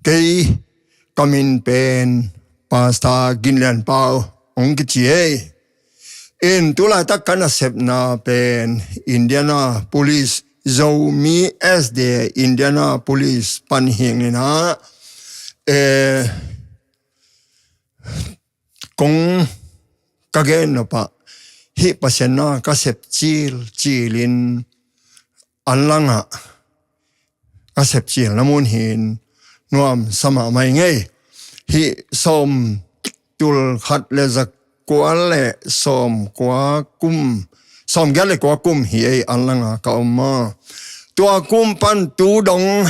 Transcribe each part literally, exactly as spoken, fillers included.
Kei ka min pen Pastor Gin Lian Pau hong kici ei. In tulaitak ka nasepna pen Indianapolis, Zomi S D A Indianapolis pan hi ing in ah, eh, kong ka gen nop ah hih Pasian na ka sep cilcil in an langah ka sep cilna mun hi in nuamsa mahmah ing ei. Hih sawm tul khat le za kua le sawm kua kum, sawm giat le kua kum hi ei, an langah ka om maw. Tua kum pan tu dong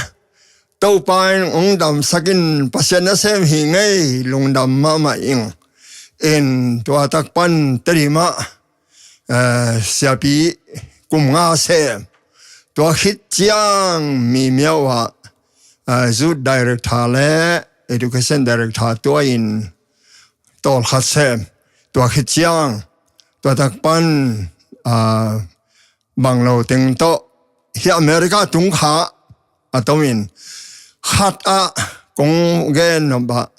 Topa in hong damsak in Pasian nasem hi ing ei, lungdam mahmah ing. In tua tak pan Tedim ah, eh, siapi kum nga sem. Tua khit ciang Mimiao ah, eh, youth director le education director tua in tawlkhat sem. Tua khit ciang, tua tak pan, ah, bang lo teng tawh hih America tung kha a tom in, khat ah kong gen nop ah,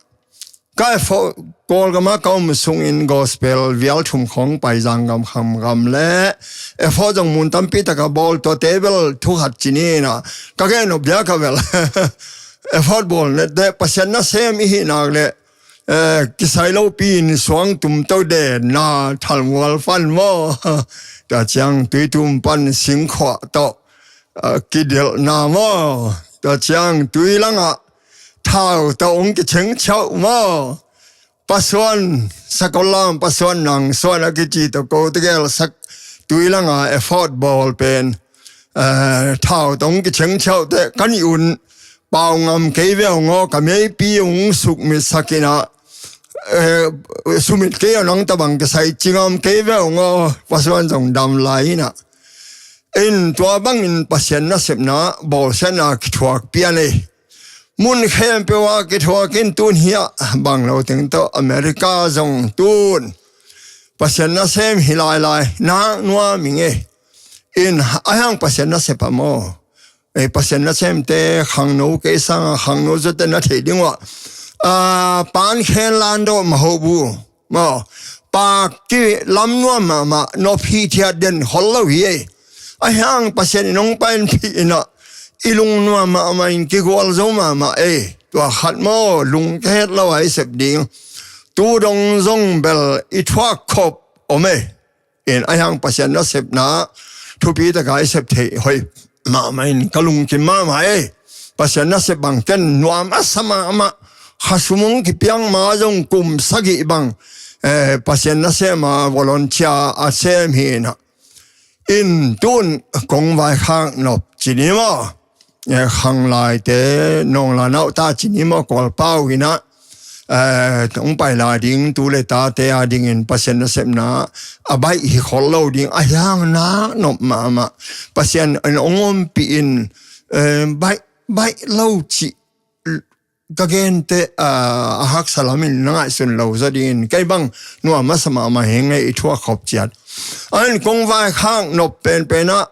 ka effort, Kawlgam ah ka om sungin gospel vial thum khawng pai Zangam, Khamgam le effort zong mun tampi tak a bawl, tuate bel thu khat ci ni in ah, ka gen nop dia ka bel effort bawl nete Pasian nasem i hih nak le, eh, kisai lopi in suang tum to de na Thalmual pan maw. Tua ciang Tuitum pan Singkhuah tawh, eh, kidelhna maw. Tua ciang tui langah thau tawh hong kicheng ciauh maw. Pasuan, Sakollam Pasuan, Nang Suan a kici tawh ko tegel sak tui langah effort bawl pen, eh, thau tawh hong kicheng ciauh teh ka nih un pau ngam kei veu ngaw, ka meipi hong sukmitsak in ah, eh, sumit kei a nang tabang kisai ci ngam kei veu ngaw, Pasuan zong dam lai in ah. In tua bangin Pasian nasepna bawlsiatna kithuak pian ei. Mun khempeuh ah kithuak in tun hi ah, bang lo teng tawh America zong tun Pasian nasem hi lailai, nak nuam ing ei. In a hiang Pasian nasep a maw. Ei, Pasian nasemte khangno kei sanga khangno zawte na thei ding uh ah, ah, pan khen lan dawh maho bu maw. Pa kilam nuam mahmah, nop hithiat den khol lo hi ei. A hiang Pasian in hong painpih in ah, i lung nuam mahmah in kigual zo mahmah ei. Tua khat maw, lung kihet lo a i sep ding. Tu dong zong bel i thuak khop om ei. In a hiang Pasian nasepna thupi taka i sep theih hoih mahmah in ka lungkim mahmah ei. Pasian nasep bang ten nuam a sa mahmah. Khasum hong kipiak ma zong kum sagih bang, eh, Pasian nasem a volunteer a sem hi in ah. In tun kong vaikhak nop ci ni maw. Eh, khanglaite, nong la nauta ci ni maw, Kawlpau in ah, eh, hong pai lai ding tu le tate a dingin Pasian nasepna a baih hi khol lo ding, a hiang nak nop mahmah. Pasian in hong ompih in, eh, baih, baih lo cih ka gente, ah, a haksa lamin na ngaihsun lo zaw dingin kei bang nuam a sa mahmah hi ing ei, i thuak khop ciat. A in kong vaikhak nop penpen ah,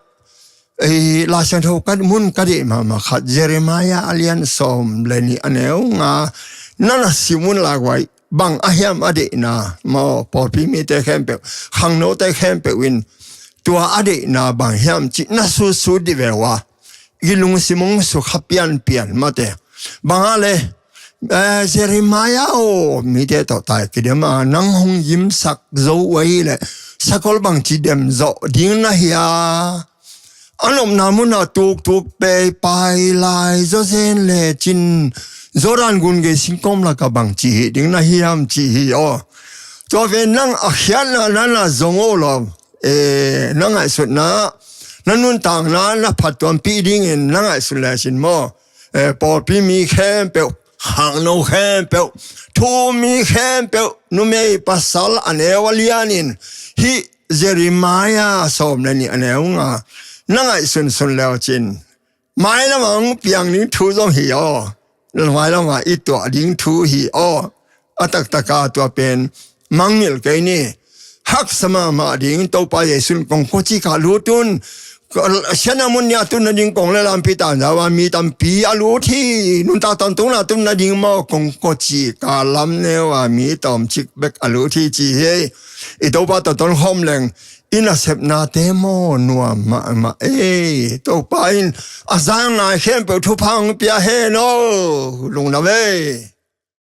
ei, Lai Siangtho ka, mun ka deih mahmah khat, Jeremiah a lian sawm le nih a neu nga, na na sim un lak vai, bang a hiam a deihna maw, pawlpi mite khempeuh, khangnote khempeuh in tua a deihna bang hiam cih na sutsut dih ve uh a, i lungsim hong sukha pianpian mate. Bang a le, eh, Jeremiah aw, mite tawh tai kidem a, nang hong yimsak zo uh ahih leh sakol bangci dem zawh ding na hia? A nopna munah tuktuk pei pai lai zaw zen lecin Jordan gun gei singkawm lakah bangci hih ding na hiam cih hi aw. Tua ve nang a khiatna na na zong aw lo. Eh, na ngaihsutna, na nuntakna na phattuampih dingin na ngaihsut lecin maw. Eh, pawlpi mi khempeuh, khangno khempeuh, thu mi khempeuh, numei pasal a neu a lianin hih Jeremiah sawm le nih a neu nga na ngaihsunsun lecin, mailamah hong piang ding thu zong hi aw. Mailamah i tuah ding thu hi aw. A taktaka tua pen mangngilh kei ni. Haksa mahmah ding, Topa Jesu in kongkocik ah lut un, Siatna mun nih a tun nading kong le lampi tangzau a mi tampi a lut hi. Nuntak tawntungna tun nading maw kong kawci, ka lam neu a mi tawmcik bek a lut hi ci hi. I Topa tawh ton khawm leng i nasepnate maw nuam mahmah ei. Topa in a za ngai khempeuh thupha hong pia hen aw. Lungdam ei.